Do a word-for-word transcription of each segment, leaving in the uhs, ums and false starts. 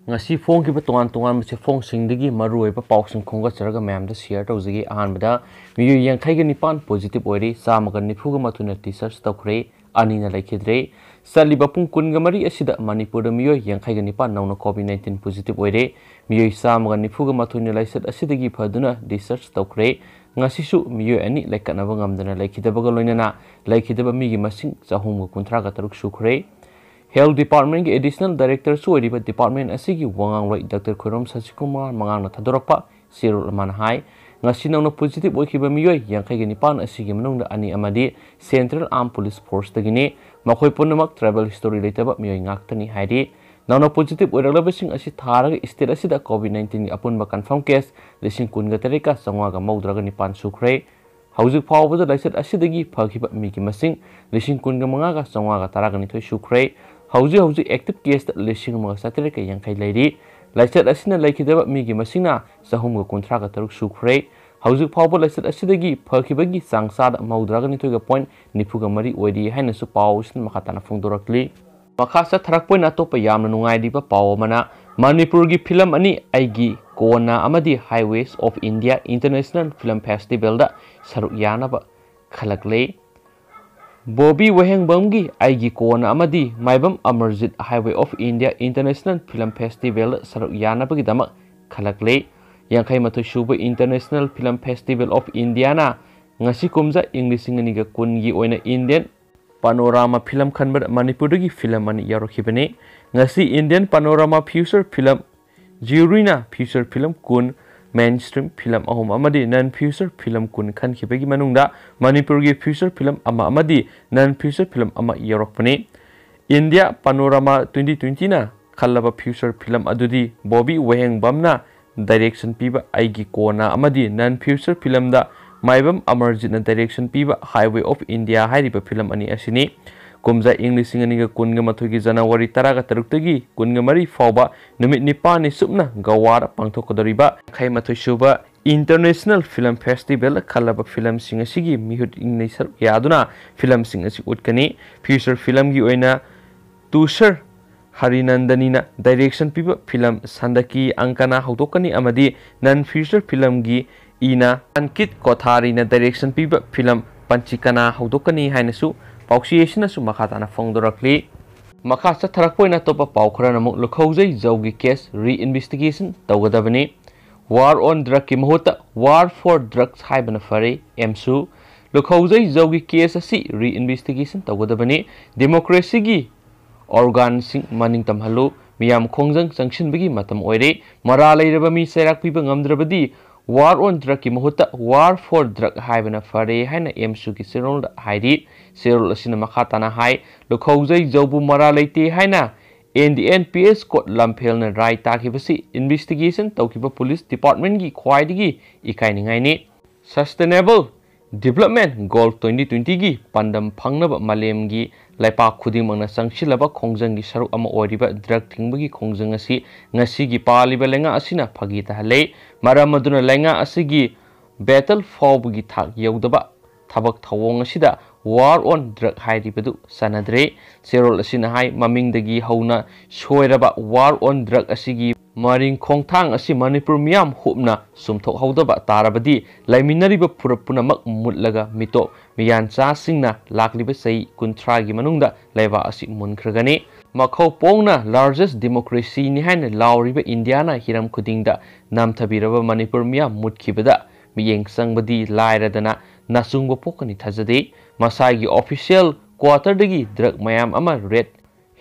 ꯉꯁꯤ ꯐꯣꯡꯈꯤꯕ ꯇꯣꯉꯥꯟ ꯇꯣꯉꯥꯟꯕ ꯆꯦꯐꯣꯡꯁꯤꯡꯗꯒꯤ ꯃꯔꯨꯑꯣꯏꯕ ꯄꯥꯎꯁꯤꯡ ꯈꯣꯝꯒꯠꯆꯔꯒ ꯃꯌꯥꯝꯗ ꯁꯤꯌꯔ ꯇꯧꯖꯒꯦ꯫ ꯑꯍꯥꯟꯕꯗ, ꯃꯤꯑꯣꯏ ꯌꯥꯡꯈꯩꯒ ꯅꯤꯄꯥꯟ ꯄꯣꯖꯤꯇꯤꯚ ꯑꯣꯏꯔꯦ, ꯆꯥꯝꯃꯒ ꯅꯤꯐꯨꯒ ꯃꯥꯊꯣꯏꯅ ꯗꯤꯁꯆꯥꯔꯖ ꯇꯧꯈ꯭ꯔꯦ, ꯑꯅꯤꯅ ꯂꯩꯈꯤꯗ꯭ꯔꯦ꯫ ꯆꯠꯂꯤꯕ ꯄꯨꯡ ꯀꯨꯟꯒ ꯃꯔꯤ ꯑꯁꯤꯗ ꯃꯅꯤꯄꯨꯔꯗ ꯃꯤꯑꯣꯏ ꯌꯥꯡꯈꯩꯒ ꯅꯤꯄꯥꯟ ꯅꯧꯅ ꯀꯣꯚꯤꯗ ꯅꯥꯏꯟꯇꯤꯟ ꯄꯣꯖꯤꯇꯤꯚ ꯑꯣꯏꯔꯦ, ꯃꯤꯑꯣꯏ ꯆꯥꯝꯃꯒ ꯅꯤꯐꯨꯒ ꯃꯥꯊꯣꯏꯅ ꯂꯥꯏꯆꯠ ꯑꯁꯤꯗꯒꯤ ꯐꯗꯨꯅ ꯗꯤꯁꯆꯥꯔꯖ ꯇꯧꯈ꯭ꯔꯦ꯫ ꯉꯁꯤꯁꯨ ꯃꯤꯑꯣꯏ ꯑꯅꯤ ꯂꯩꯀꯠꯅꯕ ꯉꯝꯗꯅ ꯂꯩꯈꯤꯗꯕꯒ ꯂꯣꯏꯅꯅ ꯂꯩꯈꯤꯗꯕ ꯃꯤꯒꯤ ꯃꯁꯤꯡ ꯆꯍꯨꯝꯒ ꯀꯨꯟꯊ꯭ꯔꯥꯒ ꯇꯔꯨꯛ ꯁꯨꯈ꯭ꯔꯦ꯫ ꯍꯦꯜꯊ ꯗꯤꯄꯥꯔꯠꯃꯦꯟꯒꯤ ꯑꯦꯗꯤꯁꯅꯦꯜ ꯗꯥꯏꯔꯦꯛꯇꯔꯁꯨ ꯑꯣꯏꯔꯤꯕ ꯗꯤꯄꯥꯔꯠꯃꯦꯟ ꯑꯁꯤꯒꯤ ꯋꯥꯉꯥꯡꯂꯣꯏ ꯗꯥꯛꯇꯔ ꯈꯣꯏꯔꯣꯝ ꯁꯁꯤꯀꯨꯃꯥꯔ ꯃꯉꯥꯡꯅ ꯊꯥꯗꯣꯔꯛꯄ ꯆꯦꯔꯣꯜ ꯑꯃꯅ ꯍꯥꯏ, ꯉꯁꯤ ꯅꯧꯅ ꯄꯣꯖꯤꯇꯤꯚ ꯑꯣꯏꯈꯤꯕ ꯃꯤꯑꯣꯏ ꯌꯥꯡꯈꯩꯒ ꯅꯤꯄꯥꯟ ꯑꯁꯤꯒꯤ ꯃꯅꯨꯡꯗ ꯑꯅꯤ ꯑꯃꯗꯤ ꯁꯦꯟꯇ꯭ꯔꯦꯜ ꯑꯥꯔꯝ ꯄꯨꯂꯤꯁ ꯐꯣꯔꯁꯇꯒꯤꯅꯤ꯫ ꯃꯈꯣꯏ ꯄꯨꯝꯅꯃꯛ ꯇ꯭ꯔꯥꯏꯕꯦꯜ ꯍꯤꯁꯇꯣꯔꯤ ꯂꯩꯇꯕ ꯃꯤꯑꯣꯏ ꯉꯥꯛꯇꯅꯤ ꯍꯥꯏꯔꯤ꯫ ꯅꯧꯅ ꯄꯣꯖꯤꯇꯤꯚ ꯑꯣꯏꯔꯛꯂꯕꯁꯤꯡ ꯑꯁꯤ ꯊꯥꯔꯒ ꯁ꯭ꯇꯦꯠ ꯑꯁꯤꯗ ꯀꯣꯚꯤꯗ ꯅꯥꯏꯟꯇꯤꯟꯒꯤ ꯑꯄꯨꯟꯕ ꯀꯟꯐꯥꯔꯝ ꯀꯦꯁ ꯂꯤꯁꯤꯡ ꯀꯨꯟꯒ ꯇꯔꯦꯠꯀ ꯆꯥꯝꯃꯉꯥꯒ ꯃꯧꯗ꯭ꯔꯥꯒ ꯅꯤꯄꯥꯟ ꯁꯨꯈ꯭ꯔꯦ꯫ ꯍꯧꯖꯤꯛ ꯐꯥꯎꯕꯗ ꯂꯥꯏꯆꯠ ꯑꯁꯤꯗꯒꯤ ꯐꯈꯤꯕ ꯃꯤꯒꯤ ꯃꯁꯤꯡ ꯂꯤꯁꯤꯡ ꯀꯨꯟꯒ ꯃꯉꯥꯒ ꯆꯥꯝꯃꯉꯥꯒ ꯇꯔꯥꯒ ꯅꯤꯊꯣꯏ ꯁꯨꯈ꯭ꯔꯦ꯫ ꯍꯧꯖꯤꯛ ꯍꯧꯖꯤꯛ ꯑꯦꯛꯇꯤꯚ ꯀꯦꯁꯇ ꯂꯤꯁꯤꯡ ꯑꯃꯒ ꯆꯥꯇꯔꯦꯠꯀ ꯌꯥꯡꯈꯩ ꯂꯩꯔꯤ꯫ ꯂꯥꯏꯆꯠ ꯑꯁꯤꯅ ꯂꯩꯈꯤꯗꯕ ꯃꯤꯒꯤ ꯃꯁꯤꯡꯅ ꯆꯍꯨꯝꯒ ꯀꯨꯟꯊ꯭ꯔꯥꯒ ꯇꯔꯨꯛ ꯁꯨꯈ꯭ꯔꯦ꯫ ꯍꯧꯖꯤꯛ ꯐꯥꯎꯕ ꯂꯥꯏꯆꯠ ꯑꯁꯤꯗꯒꯤ ꯐꯈꯤꯕꯒꯤ ꯆꯥꯡ ꯆꯥꯗ ꯃꯧꯗ꯭ꯔꯥꯒ ꯅꯤꯊꯣꯏꯒ ꯄꯣꯏꯟ ꯅꯤꯐꯨꯒ ꯃꯔꯤ ꯑꯣꯏꯔꯤ ꯍꯥꯏꯅꯁꯨ ꯄꯥꯎ ꯑꯁꯤꯅ ꯃꯈꯥ ꯇꯥꯅ ꯐꯣꯡꯗꯣꯔꯛꯂꯤ꯫ ꯃꯈꯥ ꯆꯠꯊꯔꯛꯄ ꯑꯣꯏꯅ ꯑꯇꯣꯞꯄ ꯌꯥꯝꯅ ꯅꯨꯡꯉꯥꯏꯔꯤꯕ ꯄꯥꯎ ꯑꯃꯅ, ꯃꯅꯤꯄꯨꯔꯒꯤ ꯐꯤꯂꯝ ꯑꯅꯤ ꯑꯩꯒꯤ ꯀꯣꯟꯅ ꯑꯃꯗꯤ Highways of India International Film Festivalꯗ ꯁꯔꯨꯛ ꯌꯥꯅꯕ ꯈꯜꯂꯛꯂꯦ꯫ ꯕꯣꯕꯤ ꯋꯥꯍꯦꯡꯕꯝꯒꯤ ꯑꯩꯒꯤ ꯀꯣꯟꯅ ꯑꯃꯗꯤ ꯃꯥꯏꯕꯝ Amarjeet Highway of India International Film Festivalꯗ ꯁꯔꯨꯛ ꯌꯥꯅꯕꯒꯤꯗꯃꯛ ꯈꯜꯂꯛꯂꯦ꯫ ꯌꯥꯡꯈꯩ ꯃꯥꯊꯣꯏ ꯁꯨꯕ International Film Festival of Indiaꯅ ꯉꯁꯤ ꯀꯨꯝꯖꯥ ꯏꯪ ꯂꯤꯁꯤꯡ ꯑꯅꯤꯒ ꯀꯨꯟꯒꯤ ꯑꯣꯏꯅ Indian Panorama ꯐꯤꯂꯝ ꯈꯟꯕꯗ ꯃꯅꯤꯄꯨꯔꯗꯒꯤ ꯐꯤꯂꯝ ꯑꯅꯤ ꯌꯥꯎꯔꯛꯈꯤꯕꯅꯤ꯫ ꯉꯁꯤ Indian Panorama Feature Film Juryꯅ Feature Film ꯀꯨꯟ, Mainstream Film ꯑꯍꯨꯝ ꯑꯃꯗꯤ Non Feature Film ꯀꯨꯟ ꯈꯟꯈꯤꯕꯒꯤ ꯃꯅꯨꯡꯗ ꯃꯅꯤꯄꯨꯔꯒꯤ Feature Film ꯑꯃ ꯑꯃꯗꯤ Non Feature Film ꯑꯃ ꯌꯥꯎꯔꯛꯄꯅꯤ꯫ India Panorama twenty twentyꯅ ꯈꯜꯂꯕ Feature Film ꯑꯗꯨꯗꯤ ꯕꯣꯕꯤ ꯋꯥꯍꯦꯡꯕꯝꯅ ꯗꯥꯏꯔꯦꯛꯁꯟ ꯄꯤꯕ ꯑꯩꯒꯤ ꯀꯣꯟꯅ ꯑꯃꯗꯤ Non Feature Filmꯗ ꯃꯥꯏꯕꯝ ꯑꯃꯔꯖꯤꯠꯅ ꯗꯥꯏꯔꯦꯛꯁꯟ ꯄꯤꯕ Highway of India ꯍꯥꯏꯔꯤꯕ ꯐꯤꯂꯝ ꯑꯅꯤ ꯑꯁꯤꯅꯤ꯫ ꯀꯨꯝꯖꯥ ꯏꯪ ꯂꯤꯁꯤꯡ ꯑꯅꯤꯒ ꯀꯨꯟꯒ ꯃꯥꯊꯣꯏꯒꯤ ꯖꯅꯋꯥꯔꯤ ꯇꯔꯥꯒ ꯇꯔꯨꯛꯇꯒꯤ ꯀꯨꯟꯒ ꯃꯔꯤ ꯐꯥꯎꯕ ꯅꯨꯃꯤꯠ ꯅꯤꯄꯥꯜꯅꯤ ꯆꯨꯞꯅ ꯒꯋꯥꯗ ꯄꯥꯡꯊꯣꯛꯀꯗꯧꯔꯤꯕ ꯌꯥꯡꯈꯩ ꯃꯥꯊꯣꯏ ꯁꯨꯕ International Film Festivalꯗ ꯈꯜꯂꯕ ꯐꯤꯂꯝꯁꯤꯡ ꯑꯁꯤꯒꯤ ꯃꯤꯍꯨꯠ ꯏꯪꯅꯩ ꯁꯔꯨꯛ ꯌꯥꯗꯨꯅ ꯐꯤꯂꯝꯁꯤꯡ ꯑꯁꯤ ꯎꯠꯀꯅꯤ꯫ Feature Filmꯒꯤ ꯑꯣꯏꯅ ꯇꯨꯁꯔ ꯍꯔꯤꯅꯟꯗꯅꯤꯅ ꯗꯥꯏꯔꯦꯛꯁꯟ ꯄꯤꯕ ꯐꯤꯂꯝ ꯁꯟꯗꯀꯤ ꯑꯪꯀꯅꯥ ꯍꯧꯗꯣꯛꯀꯅꯤ ꯑꯃꯗꯤ ꯅꯟ ꯐꯤꯆꯔ ꯐꯤꯂꯝꯒꯤ ꯏꯅ ꯑꯟꯀꯤꯠ ꯀꯣꯊꯥꯔꯤꯅ ꯗꯥꯏꯔꯦꯛꯁꯟ ꯄꯤꯕ ꯐꯤꯂꯝ ꯄꯟꯆꯤꯀꯅꯥ ꯍꯧꯗꯣꯛꯀꯅꯤ ꯍꯥꯏꯅꯁꯨ ꯄꯥꯎꯆꯦ ꯑꯁꯤꯅꯁꯨ ꯃꯈꯥ ꯇꯥꯅ ꯐꯣꯡꯗꯣꯔꯛꯂꯤ꯫ ꯃꯈꯥ ꯆꯠꯊꯔꯛꯄ ꯑꯣꯏꯅ ꯑꯇꯣꯞꯄ ꯄꯥꯎ ꯈꯔꯅ ꯑꯃꯨꯛ ꯂꯨꯈꯧꯖꯩ ꯖꯧꯒꯤ ꯀꯦꯁ ꯔꯤꯏꯟꯚꯦꯁꯇꯤꯒꯦꯁꯟ ꯇꯧꯒꯗꯕꯅꯤ꯫ ꯋꯥꯔ ꯑꯣꯟ ꯗ꯭ꯔꯒꯀꯤ ꯃꯍꯨꯠꯇ ꯋꯥꯔ ꯐꯣꯔ ꯗ꯭ꯔꯒꯁ ꯍꯥꯏꯕꯅ ꯐꯔꯦ꯫ ꯑꯦꯝꯁꯨ ꯂꯨꯈꯧꯖꯩ ꯖꯧꯒꯤ ꯀꯦꯁ ꯑꯁꯤ ꯔꯤꯏꯟꯚꯦꯁꯇꯤꯒꯦꯁꯟ ꯇꯧꯒꯗꯕꯅꯤ꯫ ꯗꯦꯃꯣꯀ꯭ꯔꯦꯁꯤꯒꯤ ꯑꯣꯔꯒꯥꯟꯁꯤꯡ ꯃꯅꯤꯡ ꯇꯝꯍꯜꯂꯨ꯫ ꯃꯤꯌꯥꯝ ꯈꯣꯡꯖꯪ ꯆꯪꯁꯤꯟꯕꯒꯤ ꯃꯇꯝ ꯑꯣꯏꯔꯦ꯫ ꯃꯔꯥ ꯂꯩꯔꯕ ꯃꯤ ꯆꯩꯔꯥꯛ ꯄꯤꯕ ꯉꯝꯗ꯭ꯔꯕꯗꯤ ꯋꯥꯔ ꯑꯣꯟ ꯗ꯭ꯔꯒꯀꯤ ꯃꯍꯨꯠꯇ ꯋꯥꯔ ꯐꯣꯔ ꯗ꯭ꯔꯒ ꯍꯥꯏꯕꯅ ꯐꯔꯦ ꯍꯥꯏꯅ ꯑꯦꯝꯁꯨꯒꯤ ꯆꯦꯔꯣꯜꯗ ꯍꯥꯏꯔꯤ꯫ ꯆꯦꯔꯣꯜ ꯑꯁꯤꯅ ꯃꯈꯥ ꯇꯥꯅ ꯍꯥꯏ, ꯂꯨꯈꯧꯖꯩ ꯖꯧꯕꯨ ꯃꯔꯥ ꯂꯩꯇꯦ ꯍꯥꯏꯅ N D N P S court ꯂꯝꯐꯦꯜꯅ ꯔꯥꯏ ꯇꯥꯈꯤꯕꯁꯤ ꯏꯟꯚꯦꯁꯇꯤꯒꯦꯁꯟ ꯇꯧꯈꯤꯕ ꯄꯨꯂꯤꯁ ꯗꯤꯄꯥꯔꯠꯃꯦꯟꯒꯤ ꯈ꯭ꯋꯥꯏꯗꯒꯤ ꯏꯀꯥꯏꯅꯤꯡꯉꯥꯏꯅꯤ꯫ ꯁꯁꯇꯦꯅꯦꯕꯜ ꯗꯤꯕꯦꯂꯞꯃꯦꯟ ꯒꯣꯜ ꯇ꯭ꯋꯦꯟꯇꯤ ꯇ꯭ꯋꯦꯟꯇꯤꯒꯤ ꯄꯥꯟꯗꯝ ꯐꯪꯅꯕ ꯃꯥꯂꯦꯝꯒꯤ ꯂꯩꯄꯥꯛ ꯈꯨꯗꯤꯡꯃꯛꯅ ꯆꯪꯁꯤꯜꯂꯕ ꯈꯣꯡꯖꯪꯒꯤ ꯁꯔꯨꯛ ꯑꯃ ꯑꯣꯏꯔꯤꯕ ꯗ꯭ꯔꯒ ꯊꯤꯡꯕꯒꯤ ꯈꯣꯡꯖꯪ ꯑꯁꯤ ꯉꯁꯤꯒꯤ ꯄꯥꯜꯂꯤꯕ ꯂꯩꯉꯥꯛ ꯑꯁꯤꯅ ꯐꯥꯒꯤ ꯇꯥꯍꯜꯂꯦ꯫ ꯃꯔꯝ ꯑꯗꯨꯅ ꯂꯩꯉꯥꯛ ꯑꯁꯤꯒꯤ ꯕꯦꯇꯜ ꯐꯥꯎꯕꯒꯤ ꯊꯥꯛ ꯌꯧꯗꯕ ꯊꯕꯛ ꯊꯧꯑꯣꯡ ꯑꯁꯤꯗ ꯋꯥꯔ ꯑꯣꯟ ꯗ꯭ꯔꯒ ꯍꯥꯏꯔꯤꯕꯗꯨ ꯆꯥꯟꯅꯗ꯭ꯔꯦ꯫ ꯆꯦꯔꯣꯜ ꯑꯁꯤꯅ ꯍꯥꯏ, ꯃꯃꯤꯡꯗꯒꯤ ꯍꯧꯅ ꯁꯣꯏꯔꯕ ꯋꯥꯔ ꯑꯣꯟ ꯗ꯭ꯔꯒ ꯑꯁꯤꯒꯤ ꯃꯔꯤꯡ ꯈꯣꯡꯊꯥꯡ ꯑꯁꯤ ꯃꯅꯤꯄꯨꯔ ꯃꯤꯌꯥꯝ ꯍꯨꯞꯅ ꯆꯨꯝꯊꯣꯛꯍꯧꯗꯕ ꯇꯥꯔꯕꯗꯤ ꯂꯩꯃꯤꯟꯅꯔꯤꯕ ꯐꯨꯔꯨꯞ ꯄꯨꯝꯅꯃꯛ ꯃꯨꯠꯂꯒ ꯃꯤꯇꯣꯞ ꯃꯤꯌꯥꯟꯆꯥꯁꯤꯡꯅ ꯂꯥꯛꯂꯤꯕ ꯆꯍꯤ ꯀꯨꯟꯊ꯭ꯔꯥꯒꯤ ꯃꯅꯨꯡꯗ ꯂꯩꯕꯥꯛ ꯑꯁꯤ ꯃꯨꯟꯈ꯭ꯔꯒꯅꯤ꯫ ꯃꯈꯧ ꯄꯣꯡꯅ ꯂꯥꯔꯖꯦꯁ ꯗꯦꯃꯣꯀ꯭ꯔꯦꯁꯤꯅꯤ ꯍꯥꯏꯅ ꯂꯥꯎꯔꯤꯕ ꯏꯟꯗꯤꯌꯥꯅ ꯍꯤꯔꯝ ꯈꯨꯗꯤꯡꯗ ꯅꯝꯊꯕꯤꯔꯕ ꯃꯅꯤꯄꯨꯔ ꯃꯤꯌꯥꯝ ꯃꯨꯠꯈꯤꯕꯗ ꯃꯤꯠꯌꯦꯡ ꯆꯪꯕꯗꯤ ꯂꯥꯏꯔꯗꯅ ꯅꯆꯨꯡꯕ ꯄꯣꯛꯀꯅꯤ ꯊꯥꯖꯗꯦ꯫ ꯃꯁꯥꯒꯤ ꯑꯣꯐꯤꯁꯤꯌꯦꯜ ꯀ꯭ꯋꯥꯇꯔꯗꯒꯤ ꯗ꯭ꯔꯒ ꯃꯌꯥꯝ ꯑꯃ ꯔꯦꯗ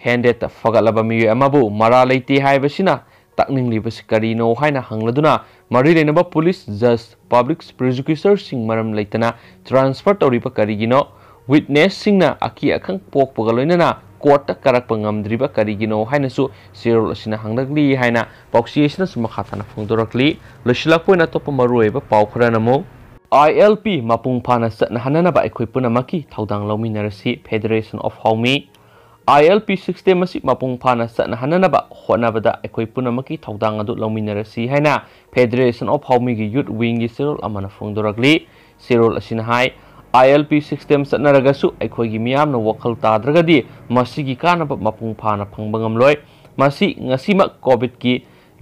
ꯍꯦꯟꯗꯦꯗꯇ ꯐꯒꯠꯂꯕ ꯃꯤꯑꯣꯏ ꯑꯃꯕꯨ ꯃꯔꯥ ꯂꯩꯇꯦ ꯍꯥꯏꯕꯁꯤꯅ ꯇꯥꯛꯅꯤꯡꯂꯤꯕꯁꯤ ꯀꯔꯤꯅꯣ ꯍꯥꯏꯅ ꯍꯪꯂꯗꯨꯅ ꯃꯔꯤ ꯂꯩꯅꯕ ꯄꯨꯂꯤꯁ, ꯖꯖ, ꯄꯕ꯭ꯂꯤꯛ ꯄ꯭ꯔꯣꯁꯤꯀ꯭ꯌꯨꯇꯔꯁꯤꯡ ꯃꯔꯝ ꯂꯩꯇꯅ ꯇ꯭ꯔꯥꯟꯁꯐꯔ ꯇꯧꯔꯤꯕ ꯀꯔꯤꯒꯤꯅꯣ? ꯋꯤꯠꯅꯦꯁꯁꯤꯡꯅ ꯑꯀꯤ ꯑꯈꯪ ꯄꯣꯛꯄꯒ ꯂꯣꯏꯅꯅ ꯀꯣꯔꯠꯇ ꯀꯥꯔꯛꯄ ꯉꯝꯗ꯭ꯔꯤꯕ ꯀꯔꯤꯒꯤꯅꯣ ꯍꯥꯏꯅꯁꯨ ꯆꯦꯔꯣꯜ ꯑꯁꯤꯅ ꯍꯪꯂꯛꯂꯤ ꯍꯥꯏꯅ ꯄꯥꯎꯆꯦ ꯑꯁꯤꯅꯁꯨ ꯃꯈꯥ ꯇꯥꯅ ꯐꯣꯡꯗꯣꯔꯛꯂꯤ꯫ ꯂꯣꯏꯁꯤꯜꯂꯛꯄ ꯑꯣꯏꯅ ꯑꯇꯣꯞꯄ ꯃꯔꯨꯑꯣꯏꯕ ꯄꯥꯎ ꯈꯔꯅ ꯑꯃꯨꯛ, ꯑꯥꯏ ꯑꯦꯜ ꯄꯤ ꯃꯄꯨꯡ ꯐꯥꯅ ꯆꯠꯅꯍꯟꯅꯅꯕ ꯑꯩꯈꯣꯏ ꯄꯨꯝꯅꯃꯛꯀꯤ ꯊꯧꯗꯥꯡ ꯂꯧꯃꯤꯟꯅꯔꯁꯤ, Federation of Haomyi꯫ I L P system ꯑꯁꯤ ꯃꯄꯨꯡ ꯐꯥꯅ ꯆꯠꯅꯍꯟꯅꯅꯕ ꯍꯣꯠꯅꯕꯗ ꯑꯩꯈꯣꯏ ꯄꯨꯝꯅꯃꯛꯀꯤ ꯊꯧꯗꯥꯡ ꯑꯗꯨ ꯂꯧꯃꯤꯟꯅꯔꯁꯤ ꯍꯥꯏꯅ Federation of Haomyiꯒꯤ youth wingꯒꯤ ꯆꯦꯔꯣꯜ ꯑꯃꯅ ꯐꯣꯡꯗꯣꯔꯛꯂꯤ꯫ ꯆꯦꯔꯣꯜ ꯑꯁꯤꯅ ꯍꯥꯏ, I L P system ꯆꯠꯅꯔꯒꯁꯨ ꯑꯩꯈꯣꯏꯒꯤ ꯃꯤꯌꯥꯝꯅ ꯋꯥꯈꯜ ꯇꯥꯗ꯭ꯔꯒꯗꯤ ꯃꯁꯤꯒꯤ ꯀꯥꯟꯅꯕ ꯃꯄꯨꯡ ꯐꯥꯅ ꯐꯪꯕ ꯉꯝꯂꯣꯏ꯫ ꯃꯁꯤ ꯉꯁꯤꯃꯛ COVID-ꯀꯤ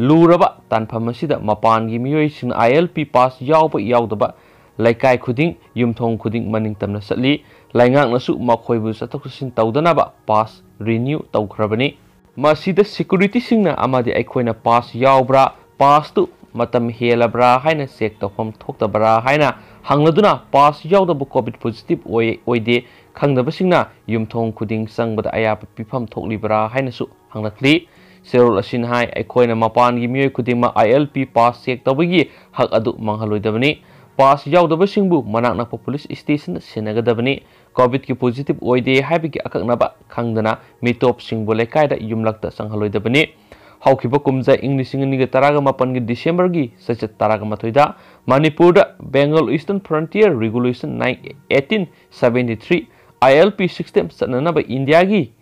ꯂꯨꯔꯕ ꯇꯥꯟꯐꯝ ꯑꯁꯤꯗ ꯃꯄꯥꯟꯒꯤ ꯃꯤꯑꯣꯏꯁꯤꯡꯅ I L P pass ꯌꯥꯎꯕ ꯌꯥꯎꯗꯕ ꯂꯩꯀꯥꯏ ꯈꯨꯗꯤꯡ, ꯌꯨꯝꯊꯣꯡ ꯈꯨꯗꯤꯡ ꯃꯅꯤꯡ ꯇꯝꯅ ꯆꯠꯂꯤ꯫ ꯂꯩꯉꯥꯛꯅꯁꯨ ꯃꯈꯣꯏꯕꯨ ꯆꯠꯊꯣꯛ ꯆꯠꯁꯤꯟ ꯇꯧꯗꯅꯕ pass renew ꯇꯧꯈ꯭ꯔꯕꯅꯤ꯫ ꯃꯁꯤꯗ securityꯁꯤꯡꯅ ꯑꯃꯗꯤ ꯑꯩꯈꯣꯏꯅ pass ꯌꯥꯎꯕ꯭ꯔꯥ, passꯇꯨ ꯃꯇꯝ ꯍꯦꯜꯂꯕ꯭ꯔꯥ ꯍꯥꯏꯅ check ꯇꯧꯐꯝ ꯊꯣꯛꯇꯕ꯭ꯔꯥ ꯍꯥꯏꯅ ꯍꯪꯂꯗꯨꯅ, pass ꯌꯥꯎꯗꯕ COVID positive ꯑꯣꯏ ꯑꯣꯏꯗꯦ ꯈꯪꯗꯕꯁꯤꯡꯅ ꯌꯨꯝꯊꯣꯡ ꯈꯨꯗꯤꯡ ꯆꯪꯕꯗ ꯑꯌꯥꯕ ꯄꯤꯐꯝ ꯊꯣꯛꯂꯤꯕ꯭ꯔꯥ ꯍꯥꯏꯅꯁꯨ ꯍꯪꯂꯛꯂꯤ꯫ ꯆꯦꯔꯣꯜ ꯑꯁꯤꯅ ꯍꯥꯏ, ꯑꯩꯈꯣꯏꯅ ꯃꯄꯥꯟꯒꯤ ꯃꯤꯑꯣꯏ ꯈꯨꯗꯤꯡꯃꯛ I L P pass check ꯇꯧꯕꯒꯤ ꯍꯛ ꯑꯗꯨ ꯃꯥꯡꯍꯜꯂꯣꯏꯗꯕꯅꯤ꯫ Pass ꯌꯥꯎꯗꯕꯁꯤꯡꯕꯨ ꯃꯅꯥꯛ ꯅꯛꯄ police stationꯗ ꯁꯤꯟꯅꯒꯗꯕꯅꯤ꯫ COVID-ꯀꯤ positive ꯑꯣꯏꯗꯦ ꯍꯥꯏꯕꯒꯤ ꯑꯀꯛꯅꯕ ꯈꯪꯗꯅ ꯃꯤꯇꯣꯞꯁꯤꯡꯕꯨ ꯂꯩꯀꯥꯏꯗ ꯌꯨꯝꯂꯛꯇ ꯆꯪꯍꯜꯂꯣꯏꯗꯕꯅꯤ꯫ ꯍꯧꯈꯤꯕ ꯀꯨꯝꯖꯥ ꯏꯪ ꯂꯤꯁꯤꯡ ꯑꯅꯤꯒ ꯇꯔꯥꯒ ꯃꯥꯄꯟꯒꯤ Decemberꯒꯤ ꯆꯩꯆꯠ ꯇꯔꯥꯒ ꯃꯥꯊꯣꯏꯗ ꯃꯅꯤꯄꯨꯔꯗ Bengal Eastern Frontier Regulation eighteen seventy three I L P system ꯆꯠꯅꯅꯕ ꯏꯟꯗꯤꯌꯥꯒꯤ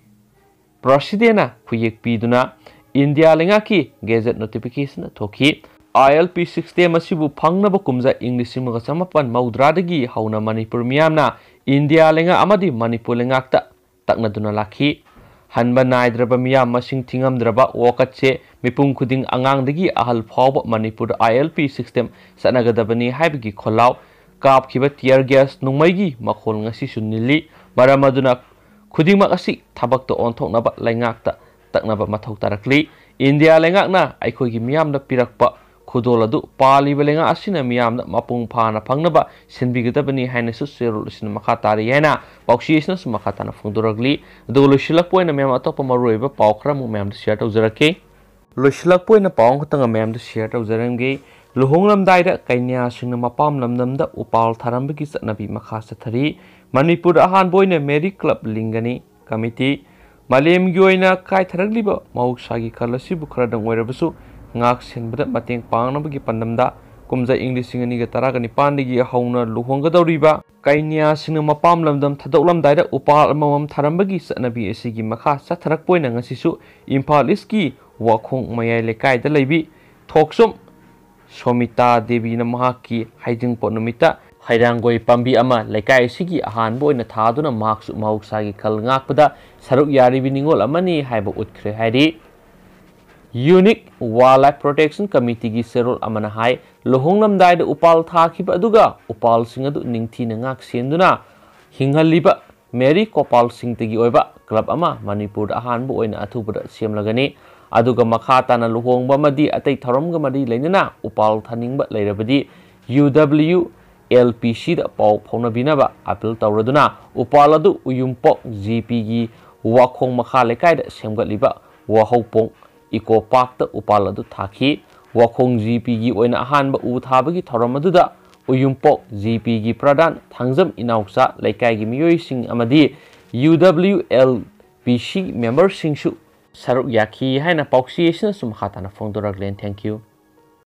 ꯄ꯭ꯔꯁꯤꯗꯦꯟꯅ ꯈꯨꯌꯦꯛ ꯄꯤꯗꯨꯅ ꯏꯟꯗꯤꯌꯥ ꯂꯩꯉꯥꯛꯀꯤ gazette notification ꯊꯣꯛꯈꯤ꯫ I L P system ꯑꯁꯤꯕꯨ ꯐꯪꯅꯕ ꯀꯨꯝꯖꯥ ꯏꯪ ꯂꯤꯁꯤꯡ ꯑꯃꯒ ꯆꯃꯥꯄꯟ ꯃꯧꯗ꯭ꯔꯥꯗꯒꯤ ꯍꯧꯅ ꯃꯅꯤꯄꯨꯔ ꯃꯤꯌꯥꯝꯅ ꯏꯟꯗꯤꯌꯥ ꯂꯩꯉꯥꯛ ꯑꯃꯗꯤ ꯃꯅꯤꯄꯨꯔ ꯂꯩꯉꯥꯛꯇ ꯇꯛꯅꯗꯨꯅ ꯂꯥꯛꯈꯤ꯫ ꯍꯟꯕ ꯅꯥꯏꯗ꯭ꯔꯕ ꯃꯤꯌꯥꯝ ꯃꯁꯤꯡ ꯊꯤꯉꯝꯗ꯭ꯔꯕ ꯋꯥꯀꯠꯁꯦ ꯃꯤꯄꯨꯝ ꯈꯨꯗꯤꯡ, ꯑꯉꯥꯡꯗꯒꯤ ꯑꯍꯜ ꯐꯥꯎꯕ ꯃꯅꯤꯄꯨꯔꯗ I L P system ꯆꯠꯅꯒꯗꯕꯅꯤ ꯍꯥꯏꯕꯒꯤ ꯈꯣꯜꯂꯥꯎ, ꯀꯥꯞꯈꯤꯕ tear gas, ꯅꯣꯡꯃꯩꯒꯤ ꯃꯈꯣꯜ ꯉꯁꯤꯁꯨ ꯅꯤꯜꯂꯤ꯫ ꯃꯔꯝ ꯑꯗꯨꯅ ꯈꯨꯗꯤꯡꯃꯛ ꯑꯁꯤ ꯊꯕꯛꯇ ꯑꯣꯟꯊꯣꯛꯅꯕ ꯂꯩꯉꯥꯛꯇ ꯇꯛꯅꯕ ꯃꯊꯧ ꯇꯥꯔꯛꯂꯤ꯫ ꯏꯟꯗꯤꯌꯥ ꯂꯩꯉꯥꯛꯅ ꯑꯩꯈꯣꯏꯒꯤ ꯃꯤꯌꯥꯝꯗ ꯄꯤꯔꯛꯄ ꯈꯨꯗꯣꯜ ꯑꯗꯨ ꯄꯥꯜꯂꯤꯕ ꯂꯩꯉꯥꯛ ꯑꯁꯤꯅ ꯃꯤꯌꯥꯝꯗ ꯃꯄꯨꯡ ꯐꯥꯅ ꯐꯪꯅꯕ ꯁꯤꯟꯕꯤꯒꯗꯕꯅꯤ ꯍꯥꯏꯅꯁꯨ ꯆꯦꯔꯣꯜ ꯑꯁꯤꯅ ꯃꯈꯥ ꯇꯥꯔꯤ ꯍꯥꯏꯅ ꯄꯥꯎꯆꯦ ꯑꯁꯤꯅꯁꯨ ꯃꯈꯥ ꯇꯥꯅ ꯐꯣꯡꯗꯣꯔꯛꯂꯤ꯫ ꯑꯗꯨꯒ ꯂꯣꯏꯁꯤꯜꯂꯛꯄ ꯑꯣꯏꯅ ꯃꯌꯥꯝ ꯑꯇꯣꯞꯄ ꯃꯔꯨꯑꯣꯏꯕ ꯄꯥꯎ ꯈꯔ ꯑꯃꯨꯛ ꯃꯌꯥꯝꯗ share ꯇꯧꯖꯔꯛꯀꯦ꯫ ꯂꯣꯏꯁꯤꯜꯂꯛꯄ ꯑꯣꯏꯅ ꯄꯥꯎ ꯑꯃꯈꯛꯇꯪ ꯃꯌꯥꯝꯗ share ꯇꯧꯖꯔꯝꯒꯦ꯫ ꯂꯨꯍꯣꯡꯂꯝꯗꯥꯏꯗ ꯀꯩꯅ꯭ꯌꯥꯁꯤꯡꯅ ꯃꯄꯥꯝ ꯂꯝꯗꯝꯗ ꯎꯄꯥꯜ ꯊꯥꯔꯝꯕꯒꯤ ꯆꯠꯅꯕꯤ ꯃꯈꯥ ꯆꯠꯊꯔꯤ꯫ ꯃꯅꯤꯄꯨꯔꯗ ꯑꯍꯥꯟꯕ ꯑꯣꯏꯅ Mary Club ꯂꯤꯡꯒꯅꯤ꯫ Committee, ꯃꯥꯂꯦꯝꯒꯤ ꯑꯣꯏꯅ ꯀꯥꯏꯊꯔꯛꯂꯤꯕ ꯃꯍꯧꯁꯥꯒꯤ ꯈꯜ ꯑꯁꯤꯕꯨ ꯈꯔꯗꯪ ꯑꯣꯏꯔꯕꯁꯨ ꯉꯥꯛ ꯁꯦꯟꯕꯗ ꯃꯇꯦꯡ ꯄꯥꯡꯅꯕꯒꯤ ꯄꯥꯟꯗꯝꯗ ꯀꯨꯝꯖꯥ ꯏꯪ ꯂꯤꯁꯤꯡ ꯑꯅꯤꯒ ꯇꯔꯥꯒ ꯅꯤꯄꯥꯟꯗꯒꯤ ꯍꯧꯅ ꯂꯨꯍꯣꯡꯒꯗꯧꯔꯤꯕ ꯀꯩꯅ꯭ꯌꯥꯁꯤꯡꯅ ꯃꯄꯥꯝ ꯂꯝꯗꯝ ꯊꯥꯗꯣꯛꯂꯝꯗꯥꯏꯗ ꯎꯄꯥꯜ ꯑꯃꯃꯝ ꯊꯥꯔꯝꯕꯒꯤ ꯆꯠꯅꯕꯤ ꯑꯁꯤꯒꯤ ꯃꯈꯥ ꯆꯠꯊꯔꯛꯄ ꯑꯣꯏꯅ ꯉꯁꯤꯁꯨ ꯏꯝꯐꯥꯜ ꯏꯁꯀꯤ ꯋꯥꯈꯣꯡ ꯃꯌꯥꯏ ꯂꯩꯀꯥꯏꯗ ꯂꯩꯕꯤ ꯊꯣꯛꯆꯣꯝ ꯁꯣꯃꯤꯇꯥ ꯗꯦꯕꯤꯅ ꯃꯍꯥꯛꯀꯤ ꯍꯩꯖꯤꯡꯄꯣꯠ ꯅꯨꯃꯤꯠꯇ ꯈꯩꯔꯥꯡꯒꯣꯏ ꯄꯥꯝꯕꯤ ꯑꯃ ꯂꯩꯀꯥꯏ ꯑꯁꯤꯒꯤ ꯑꯍꯥꯟꯕ ꯑꯣꯏꯅ ꯊꯥꯗꯨꯅ ꯃꯍꯥꯛꯁꯨ ꯃꯍꯧꯁꯥꯒꯤ ꯈꯜ ꯉꯥꯛꯄꯗ ꯁꯔꯨꯛ ꯌꯥꯔꯤꯕꯤ ꯅꯤꯉꯣꯜ ꯑꯃꯅꯤ ꯍꯥꯏꯕ ꯎꯠꯈ꯭ꯔꯦ ꯍꯥꯏꯔꯤ꯫ Unique Wildlife Protection Committeeꯒꯤ ꯆꯦꯔꯣꯜ ꯑꯃꯅ ꯍꯥꯏ, ꯂꯨꯍꯣꯡꯂꯝꯗꯥꯏꯗ ꯎꯄꯥꯜ ꯊꯥꯈꯤꯕ ꯑꯗꯨꯒ ꯎꯄꯥꯜꯁꯤꯡ ꯑꯗꯨ ꯅꯤꯡꯊꯤꯅ ꯉꯥꯛ ꯁꯦꯟꯗꯨꯅ ꯍꯤꯡꯍꯜꯂꯤꯕ ꯃꯦꯔꯤ ꯀꯣꯄꯥꯜ ꯁꯤꯡꯇꯒꯤ ꯑꯣꯏꯕ ꯀ꯭ꯂꯕ ꯑꯃ ꯃꯅꯤꯄꯨꯔꯗ ꯑꯍꯥꯟꯕ ꯑꯣꯏꯅ ꯑꯊꯨꯕꯗ ꯁꯦꯝꯂꯒꯅꯤ꯫ ꯑꯗꯨꯒ ꯃꯈꯥ ꯇꯥꯅ ꯂꯨꯍꯣꯡꯕ ꯑꯃꯗꯤ ꯑꯇꯩ ꯊꯧꯔꯝꯒ ꯃꯔꯤ ꯂꯩꯅꯅ ꯎꯄꯥꯜ ꯊꯥꯅꯤꯡꯕ ꯂꯩꯔꯕꯗꯤ UWLPCꯗ ꯄꯥꯎ ꯐꯥꯎꯅꯕꯤꯅꯕ ꯑꯥꯄꯤꯜ ꯇꯧꯔꯗꯨꯅ ꯎꯄꯥꯜ ꯑꯗꯨ ꯎꯌꯨꯝꯄꯣꯛ GPꯒꯤ ꯋꯥꯈꯣꯡ ꯃꯈꯥ ꯂꯩꯀꯥꯏꯗ ꯁꯦꯝꯒꯠꯂꯤꯕ ꯋꯥꯍꯧꯄꯣꯡ ꯏꯀꯣ ꯄꯥꯔꯛꯇ ꯎꯄꯥꯜ ꯑꯗꯨ ꯊꯥꯈꯤ꯫ ꯋꯥꯈꯣꯡ GPꯒꯤ ꯑꯣꯏꯅ ꯑꯍꯥꯟꯕ ꯎ ꯊꯥꯕꯒꯤ ꯊꯧꯔꯝ ꯑꯗꯨꯗ ꯎꯌꯨꯝꯄꯣꯛ GPꯒꯤ ꯄ꯭ꯔꯙꯥꯟ ꯊꯥꯡꯖꯝ ꯏꯅꯥꯎꯆꯥ, ꯂꯩꯀꯥꯏꯒꯤ ꯃꯤꯑꯣꯏꯁꯤꯡ ꯑꯃꯗꯤ UWLPC ꯃꯦꯝꯕꯔꯁꯤꯡꯁꯨ ꯁꯔꯨꯛ ꯌꯥꯈꯤ ꯍꯥꯏꯅ ꯄꯥꯎꯆꯦ ꯑꯁꯤꯅꯁꯨ ꯃꯈꯥ ꯇꯥꯅ ꯐꯣꯡꯗꯣꯔꯛꯂꯦ꯫ Thank you꯫